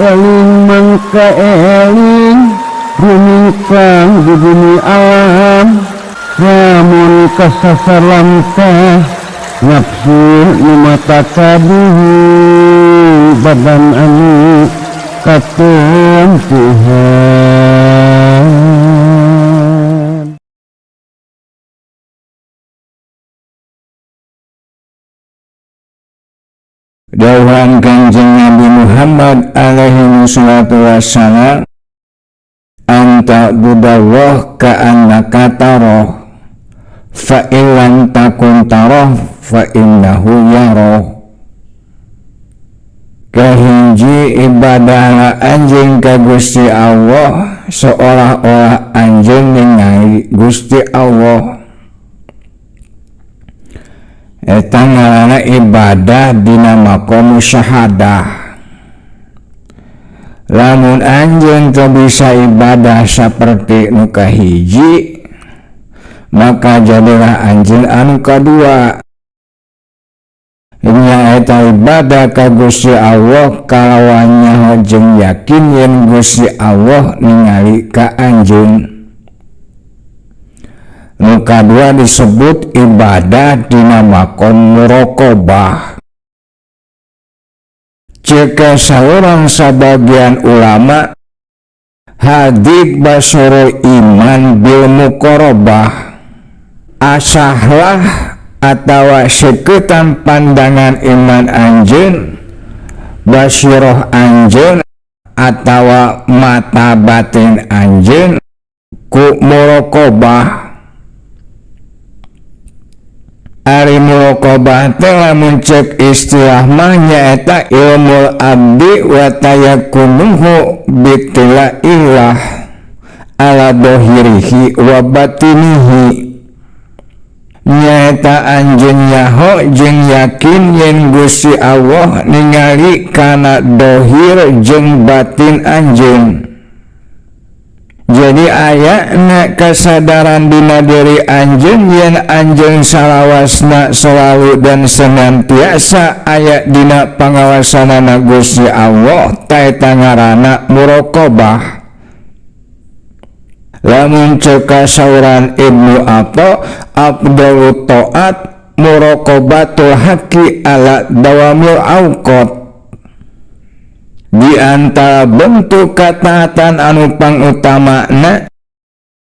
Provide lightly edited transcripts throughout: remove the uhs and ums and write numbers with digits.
Eling mangka eling rumingkang di bumi alam lamun kasasar lamtah nafsu nu mata kaduhu badan anu katempuhan. Dawuhan Kanjeng Nabi Muhammad alaihi salatu wassalam, anta budallah ka'annaka tarah fa illam takun tarah fa innahu yarah. Kahiji ibadahlah anjeun ka Gusti Allah seolah-olah anjeun ningali Gusti Allah. Eta ngaranna ibadah dina maqam syahadah. Lamun anjeun teu bisa ibadah saperti nu kahiji, maka jadilah anjeun anu kadua. Nyaeta ibadah ka Gusti Allah kalawan nyaho jeung yakin yen Gusti Allah ningali ka anjeun. Nu kadua disebut ibadah dina maqam muraqabah. Ceuk saurang sabagian ulama, hadik basoro iman bil muqarabah, asahlah atawa seketan pandangan iman anjeun, basiroh anjeun atawa mata batin anjeun ku muraqabah. Ari muraqabah teh lamun ceuk istilah mah nyaeta ilmul abdi wa tayakunuhu bitilailah ala dohirihi wa batinihi. Nyaeta anjeun nyaho jeung yakin yen Gusti Allah ningali kana dohir jeung batin anjeun. Jadi ayana kesadaran dina diri anjeun yen anjeun salawasna selalu dan senantiasa aya dina pangawasanana Gusti Allah, ta eta ngaranna muraqabah. Lamun ceuk sauran Ibnu Atha, afdalut taat muraqabatul haqqi ala dawamil awqat. Di antara bentuk kataatan anu pangutamana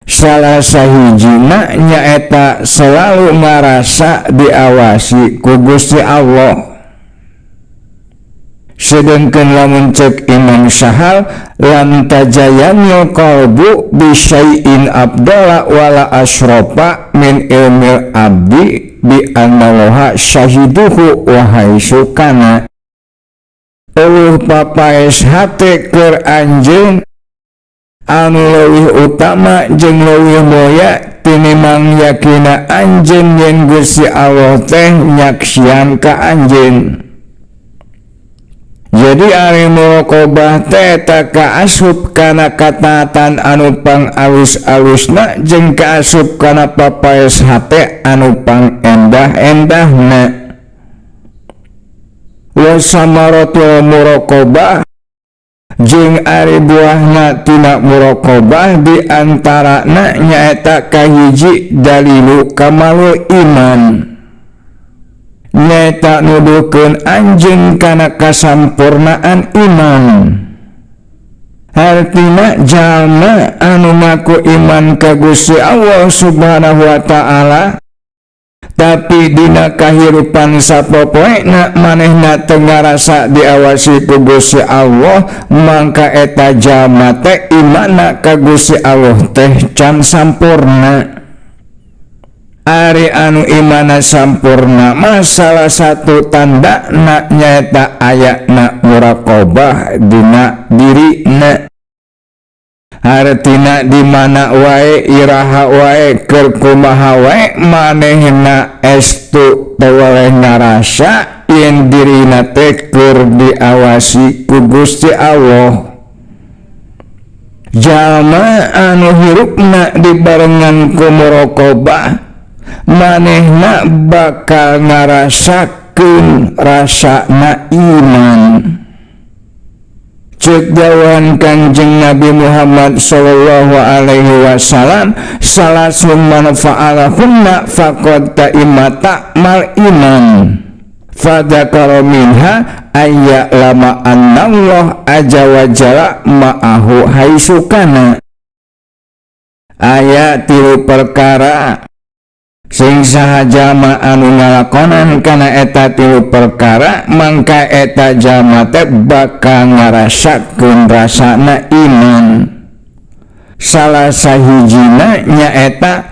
salah sahijina nyaeta selalu ngarasa diawasi ku Gusti Allah. Sedengkeun lamun ceuk Imam Sahal, lam tajayanil qalbu bi syai'in abdala wala asrafa min ilmil abdi bi annallaha syahiduhu wa haitsu kana. Eueuh papaes hate keur anjeun anu leuwih utama jeung leuwih mulya tinimbang yakina anjeun yen Gusti Allah teh nyaksian ka anjeun. Jadi ari muraqabah teh eta kaasup kana kataatan anu pang alus-alusna jeung kaasup kana papaes hate anu pang endah-endahna. Wa samaratul muraqabah jeung ari buahna tina muraqabah di antarana nyaeta kahiji dalilu kamalul iman, nyaeta nuduhkeun anjeun kana kasampurnaan iman. Hartina jalma anu ngaku iman ka Gusti Allah Subhanahu wa taala, tapi dina kahirupan sapopoena manehna teu ngarasa diawasi ku Gusti Allah, mangka eta jalma teh imanna ka Gusti Allah teh can sampurna. Ari anu imanna sampurna mah salah satu tandana nyaeta ayana muraqabah dina dirina. Hartina di mana wae, iraha wae, keur kumaha wae manehna estu teu weleh ngarasa yen dirina teh keur diawasi ku Gusti Allah. Jalma anu hirupna dibarengan ku muraqabah manehna bakal ngarasakeun rasana iman. Cek dawuhan Kangjeng Nabi Muhammad sallallahu alaihi wasallam, salasun man fa'alahunna faqad ta'imata mal iman. Fadzakara minha ayya lama annallah aja wa jalla ma'ahu haitsu kana. Aya tilu perkara sing saha jalma anu ngalakonan kana eta tilu perkara mangka eta jalma teh bakal ngarasakeun rasana iman. Salah sahijina nyaeta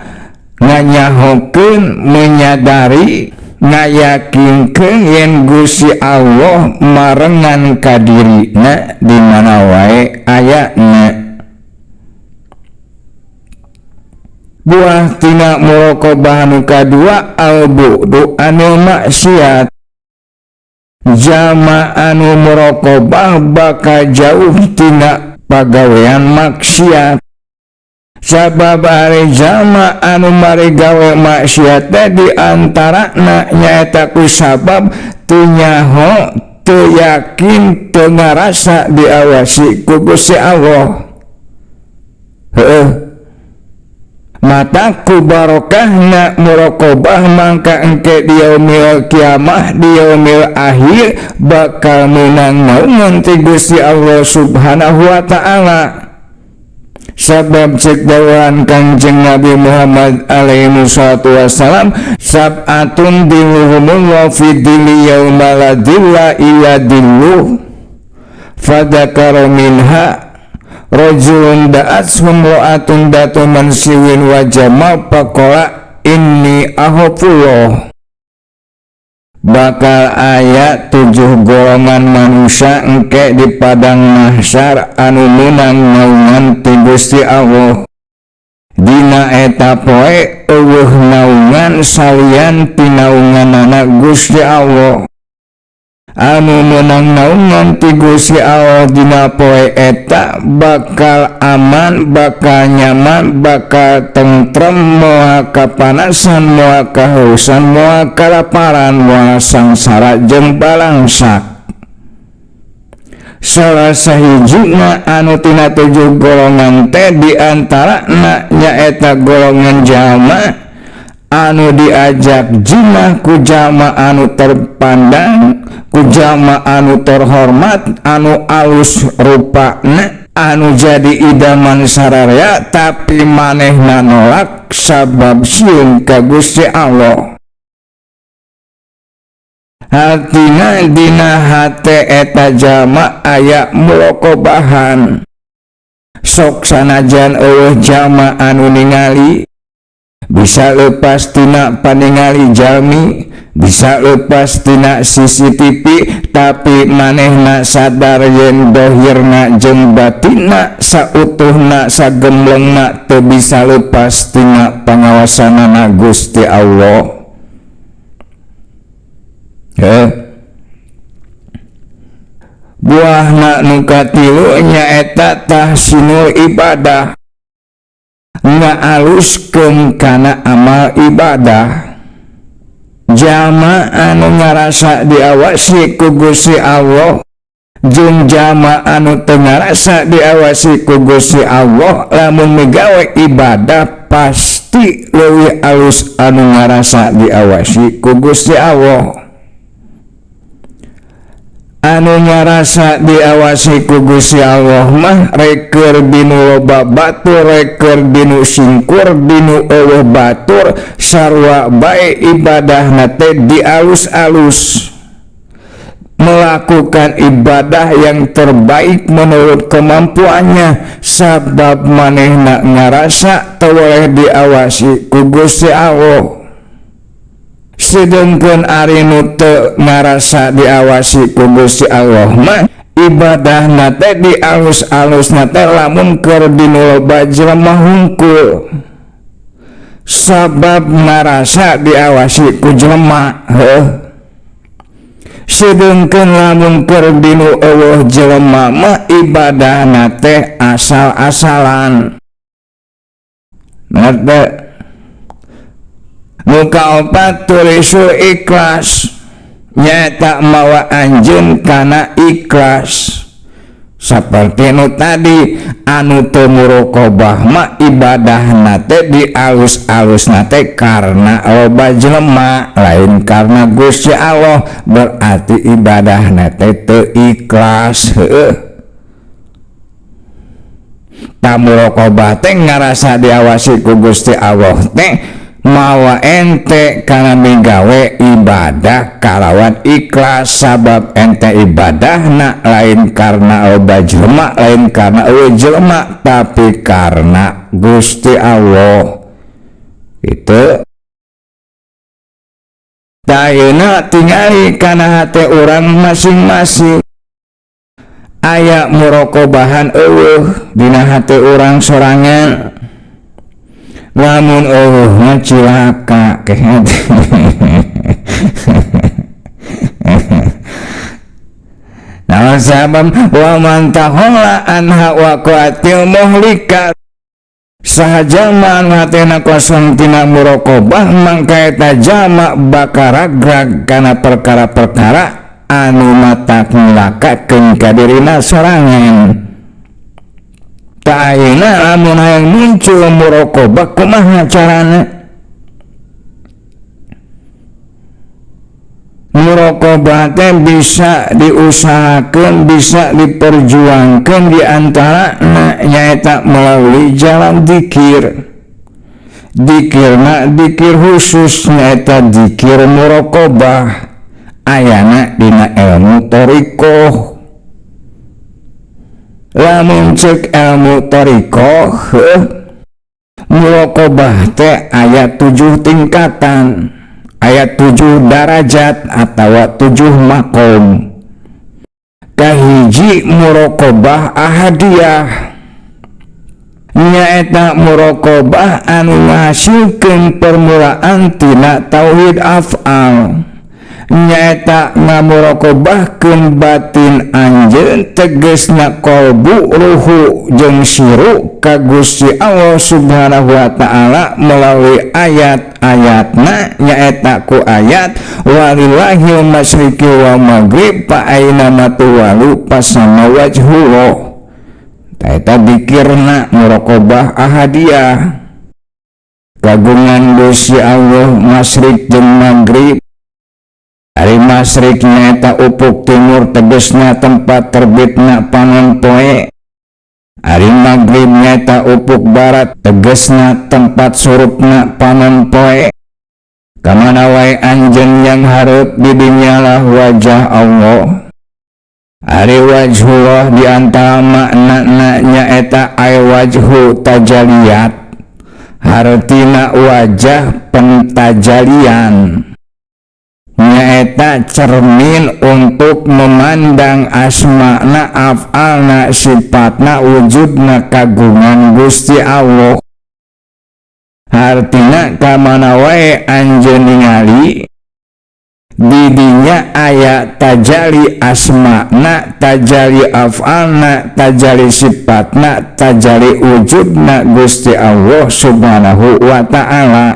nganyahokeun menyadari ngayakinkeun yen Gusti Allah marengan ka dirina di mana wae ayana. Buah tina muraqabah anu kadua al-bu'du anil maksiat. Jalma anu muraqabah bakal jauh tina pagawean maksiat. Sabab ari jalma anu mari gawe maksiat teh di antarana nyaeta ku sabab teu nyaho, teu yakin, teu ngarasa diawasi ku Gusti Allah. Heueuh. Mata ku barokahna muraqabah mangka engke di yaumil kiamah, di yaumil akhir bakal meunang naungan ti Gusti Allah Subhanahu wa taala. Sabab cek dawuhan Kangjeng Nabi Muhammad alaihi salatu wassalam, sab'atun diluhumul wa fi dhilli yauma la dhilla illa dhilluh. Fadzakara minha rajulun da'atshum ra'atun datu mansiwin wa jamal faqala inni ahafullah. Bakal aya 7 golongan manusia engke di padang mahsyar anu meunang naungan ti Gusti Allah. Dina eta poe eueuh naungan salian ti naunganana Gusti Allah. Anu meunang naungan ti Gusti Allah dina poe eta bakal aman, bakal nyaman, bakal tentrem, moal kapanasan, moal kahausan, moal kalaparan, moal sangsara jeung balangsak. Salah sahijina anu tina 7 golongan teh di antarana nyaeta golongan jalma anu diajak jinah ku jalma anu terpandang, ku jalma anu terhormat, anu alus rupana, anu jadi idaman sararea tapi manehna nolak sabab sieun ka Gusti Allah. Hartina dina hate eta jalma aya muraqabahan. Sok sanajan eueuh jalma anu ningali, bisa lepas tina paningali jalmi, bisa lepas tina CCTV, tapi manehna sadar yen dohirna jeung batinna sautuhna sagemblengna teu bisa lepas tina pangawasanana Gusti Allah. Buahna nu katilu nyaeta tahsinul ibadah, ngaaluskeun kana amal ibadah. Jalma anu ngarasa diawasi ku Gusti Allah jeung jalma anu teu ngarasa diawasi ku Gusti Allah, lamun migawe ibadah pasti leuwih alus anu ngarasa diawasi ku Gusti Allah. Anu ngarasa diawasi ku Gusti Allah mah reker dinu loba batur, reker dinu singkur, dinu eueuh batur, sarua bae ibadahna teh dialus-alus. Melakukan ibadah yang terbaik menurut kemampuannya, sabab manehna ngarasa teu boleh diawasi ku Gusti Allah. Sedengkeun ari nu teu ngarasa diawasi ku Gusti Allah mah ibadahna teh dialus-alusna teh lamun keur dinu loba jelema hungkul, sabab ngarasa diawasi ku jelema. Heuh. Sedengkeun lamun keur dinu eueuh jelema mah ibadahna teh asal-asalan. Ngerti? Nu kaopat tulisul ikhlas, nyaeta mawa anjeun kana ikhlas. Seperti nu tadi, anu teu muraqabah mah ibadahna teh di alus-alusna teh karena loba jelema, lain karena Gusti Allah, berarti ibadahna teh teu ikhlas. Heueuh, tah, muraqabah teh ngarasa diawasi ku Gusti Allah teh mawa ente kana migawe ibadah kalawan ikhlas, sabab ente ibadahna lain karena loba jelema, lain karena euweuh jelema, tapi karena Gusti Allah itu. Ayeuna tingali kana hate urang masing-masing, aya muraqabahan euweuh dina hate urang sorangan? Lamun euweuh mah cilaka kehed. Nah, sabab wa man tahola anha waqatil muhlikat. Saha jalma anu hatena kosong tina muraqabah, mangka eta jalma bakal ragrag kana perkara-perkara anu matak nyilakakeun ka dirina sorangan. Tah, ayeuna lamun hayang muncul muraqabah, kumaha carana? Muraqabah teh bisa diusahakeun, bisa diperjuangkeun, di antarana nyaeta melalui jalan dikir. Dikirna dikir khusus, nyaeta dikir muraqabah, ayana dina ilmu thariqah. Lamun cek ilmu thariqah, muraqabah teh aya 7 tingkatan, aya 7 darajat atau 7 makom. Kahiji, muraqabah ahadiyah, nyaeta muraqabah anu ngahasilkeun permulaan tina tauhid af'al, nyaeta ngamuraqabahkeun batin anjeun, tegesna qalbu, ruhu jeung siru ka Gusti Allah Subhanahu wa taala melalui ayat-ayatna, nyaeta ku ayat walillahil masyriqi wal maghrib fa aina ma tuwallu fasama wajhullah. Tah, eta dikirna muraqabah ahadiyah, kagungan Gusti Allah masyrik jeung maghrib. Ari masyrik nyaeta ufuk timur, tegesna tempat terbitna panon poe. Ari maghrib nyaeta ufuk barat, tegesna tempat surupna panon poe. Kamana wae anjeun yang hareup, di dinyalah wajah Allah. Ari wajhullah di antara maknana nyaeta ay wajhu tajaliyat, hartina wajah pentajalian, nyaeta cermin untuk memandang asma'na, af'alna, sifatna, wujudna kagungan Gusti Allah. Hartina kamana wae anjeun ningali, didinya aya tajali asma'na, tajali af'alna, tajali sifatna, tajali wujudna Gusti Allah Subhanahu wa ta'ala.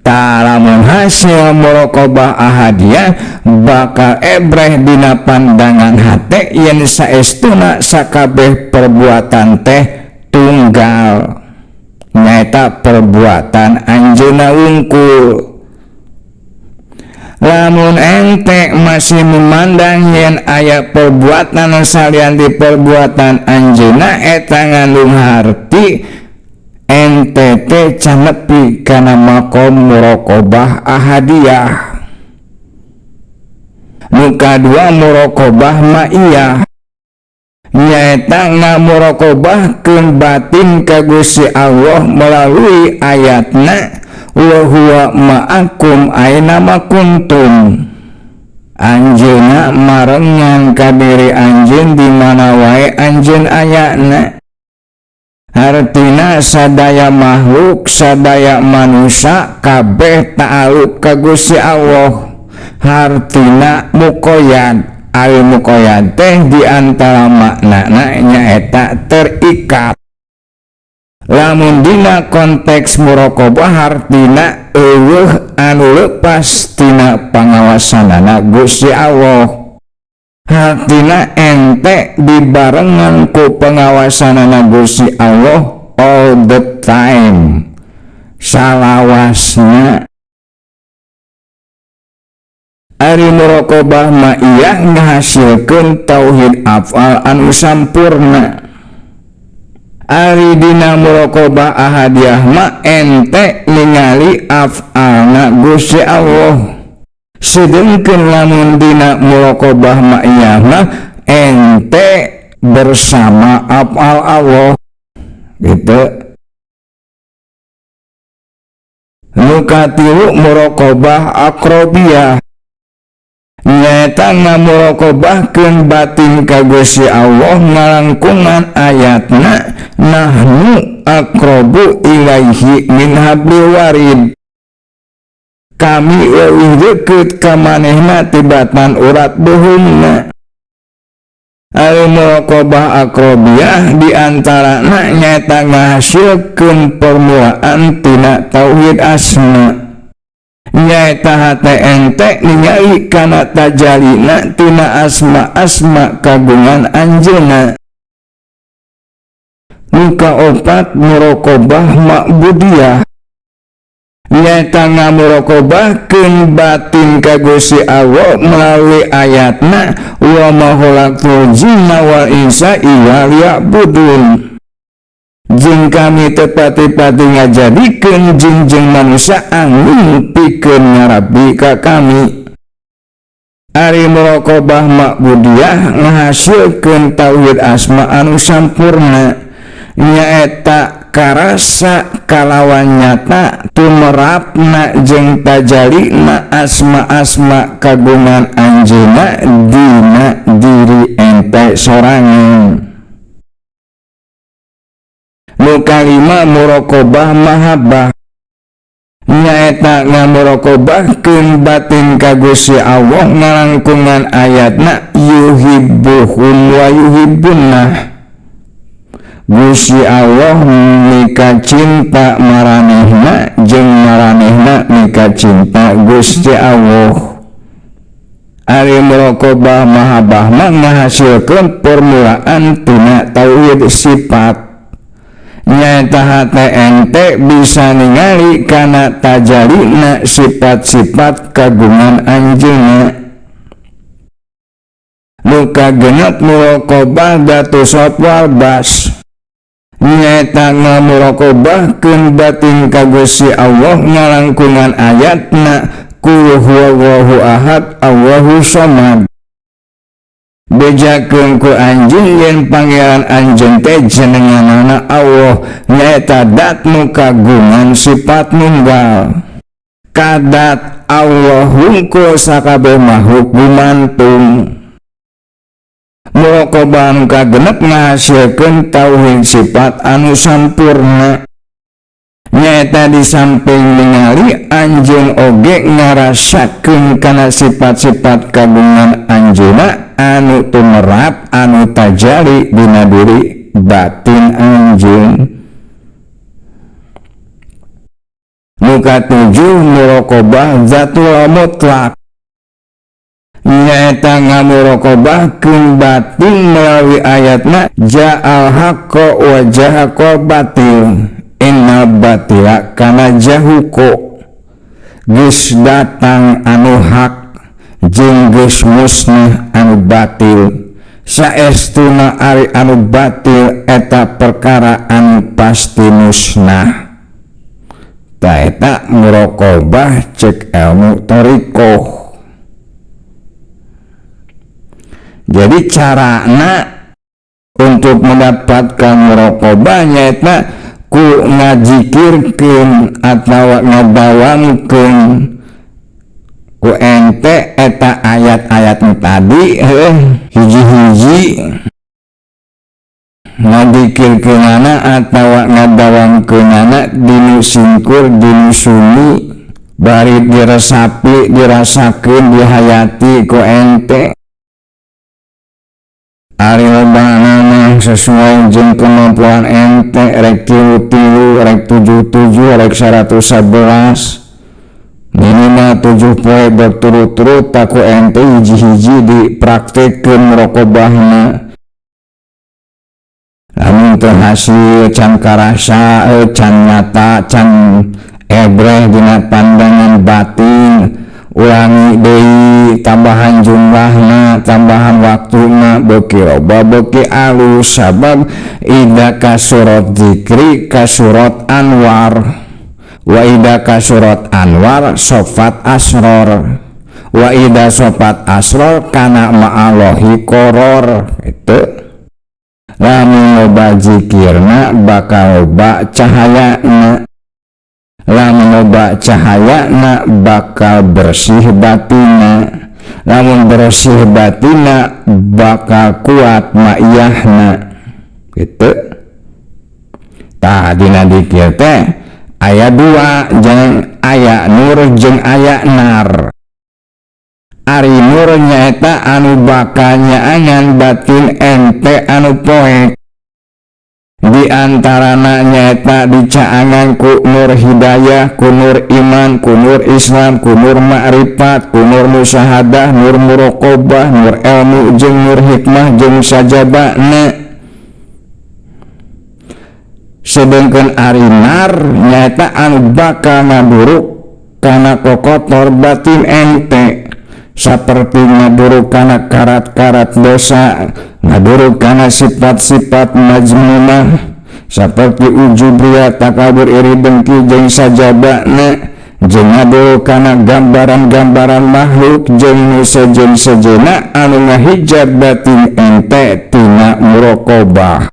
Tah, lamun hasil muraqabah ahadiyah bakal ebreh dina pandangan hate yen saestuna sakabeh perbuatan teh tunggal, nyaeta perbuatan anjeunna wungkul. Lamun ente masih memandang yen aya perbuatan salian di perbuatan anjeunna, eta ngandung harti ente teh can nepi kana makom muraqabah ahadiyah. Nu kadua, muraqabah ma'iyah, nyaeta ngamuraqabahkeun batin ka Gusti Allah melalui ayatna wa huwa ma'akum aina ma kuntum. Anjeunna marengan ka diri anjeun di mana wae anjeun ayana. Hartina sadaya makhluk, sadaya manusia kabeh ta'aluk ka Gusti Allah, hartina muqayyad. Al muqayyad teh di antara maknana nyaeta terikat. Lamun dina konteks muraqabah, hartina euweuh anu lepas tina pangawasanana Gusti Allah. Hartina ente dibarengan ku pengawasanana Gusti Allah all the time, salawasna. Ari muraqabah ma'iyah ngahasilkeun tauhid af'al anu sampurna. Ari dina muraqabah ahadiyah ma ente ningali af'alna Gusti Allah. Sedengkeun lamun dina muraqabah ma'iyah mah ente bersama af'al Allah gitu. Nu katilu muraqabah akrobiyah, nyaeta ngamuraqabahkeun batin ka Gusti Allah ngalangkungan ayatna nahnu aqrabu ilaihi min hablil warid. Kami leuwih deukeut ka manehna tibatan urat buhungna. Ari muraqabah akrobiyah diantarana nyaeta ngahasilkeun permulaan tina tauhid asma, nyaeta hate ente ningali kana tajalina tina asma-asma kagungan anjeunna. Nu kaopat muraqabah ma'budiyah, nyaeta ngamuraqabahkeun batin ka Gusti Allah melalui ayatna wa ma khalaqtul jinna wal insa illa liya'budun. Jeung kami tepati-pati ngajadikeun jin jeung manusia angin pikeun ngarabi ka kami. Ari muraqabah ma'budiyah ngahasilkeun tauhid asma anu sampurna, nyaeta karasa kalawan nyata tumerapna jeung tajalina asma-asma kagungan anjeunna dina diri ente sorangan. Nu kalima muraqabah mahabbah, nyaeta ngamuraqabahkeun batin ka Gusti Allah ngalangkungan ayatna yuhibbuhum wa yuhibbunah. Gusti Allah mika cinta maranehna jeung maranehna mika cinta Gusti Allah. Ari muraqabah mahabbah mah ngahasilkeun permulaan tina tauhid sifat, nyaeta hate ente bisa ningali kana tajalina sifat-sifat kagungan anjeunna. Nu kagenep muraqabah datus wal bas, nyaeta ngamuraqabahkeun batin ka Gusti Allah ngalangkungan ayatna qul huwallahu ahad Allahu samad. Bejakeun ku anjeun yen pangeran anjeun teh jenenganana Allah, nyaeta dat nu kagungan sifat nunggal. Kadat Allah hungkul sakabeh makhluk gumantung. Muraqabah nu kagenep ngahasilkeun tauhid sifat anu sampurna, nyaeta di samping ningali anjeun oge ngarasakeun kana sifat-sifat kagungan anjeunna anu tumerap anu tajali dina diri batin anjeun. Nu katujuh muraqabah zatul mutlak, nyaeta ngamuraqabahkeun batin melalui ayatna ja'al haqqo wa jahaqa batil innal batila kana jahuqo. Geus datang anu hak jeung geus musnah anu batil. Saestuna ari anu batil eta perkara anu pasti musnah. Ta eta muraqabah cek ilmu thariqah. Jadi carana untuk mendapatkan muraqabah nyaeta ku ngajikirkeun atawa ngadawamkeun ku ente eta ayat-ayat tadi hiji-hiji ngadikirkeunana atawa ngadawamkeunana dinu singkur dinu sumi bari diresapi dirasakeun dihayati ku ente. Ari lobanana sesuai jeung kemampuan ente, rek 3 rek 7 rek 111 Minimal 7 poe berturut-turut ku ente hiji-hiji dipraktekkeun muraqabahna. Lamun teu hasil, can karasa, can nyata, can ebreh dina pandangan batin, ulangi deui, tambahan jumlahna, tambahan waktuna, beuki loba beuki alus, sabab idza kasurat dzikri kasurat anwar, wa idza kasurat anwar sofat asror, wa idza sofat asror kana ma'allahi koror. Itu lamun loba zikirna bakal loba cahayana, lamun loba cahayana bakal bersih batina, lamun bersih batina bakal kuat ma'iyahna. Gitu. Tah, dina dikir teh aya dua, jeung aya nur jeung aya nar. Ari nur nyaeta anu bakal nyaangan batin ente anu poek, di antarana nyaeta dicaangan ku nur hidayah, ku nur iman, ku nur Islam, ku nur ma'rifat, ku nur musyahadah, nur muraqabah, nur ilmu jeung nur hikmah jeung sajabana. Sedengkeun ari nar nyaeta anu bakal ngaduruk kana kokotor batin ente, saperti ngaduruk kana karat-karat dosa, ngaduruk kana sifat-sifat mazmumah saperti ujub, riya, takabur, iri dengki jeung sajabana, jeung ngaduruk kana gambaran-gambaran makhluk jeung nu sejen-sejena anu ngahijab batin ente tina muraqabah.